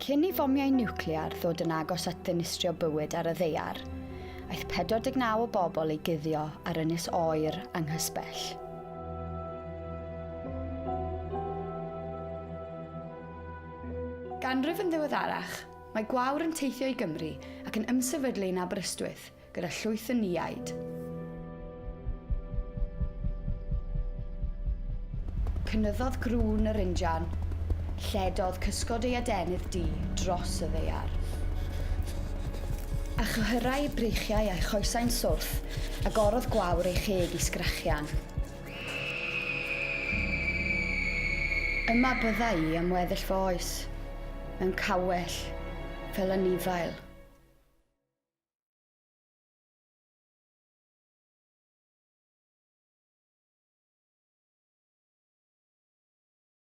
Cyn i fomiau niwclear ddod yn agos at ddinistrio bywyd ar y ddaear, aeth 49 o bobl i guddio ar ynys oer anghysbell. Ganrif yn ddiweddarach, mae Gwawr yn teithio i Gymru ac yn ymsefydlu yn Aberystwyth gyda llwyth o niaid. Cynyddodd grŵn yr injan, lledodd cysgod ei adenydd du dros y ddaear. A chyhyrau ei breichiau a'i choesau'n swrth, agorodd gwawr ei cheg i sgrechian. Yma bydda i am weddill fy oes, mewn cawell, fel anifail.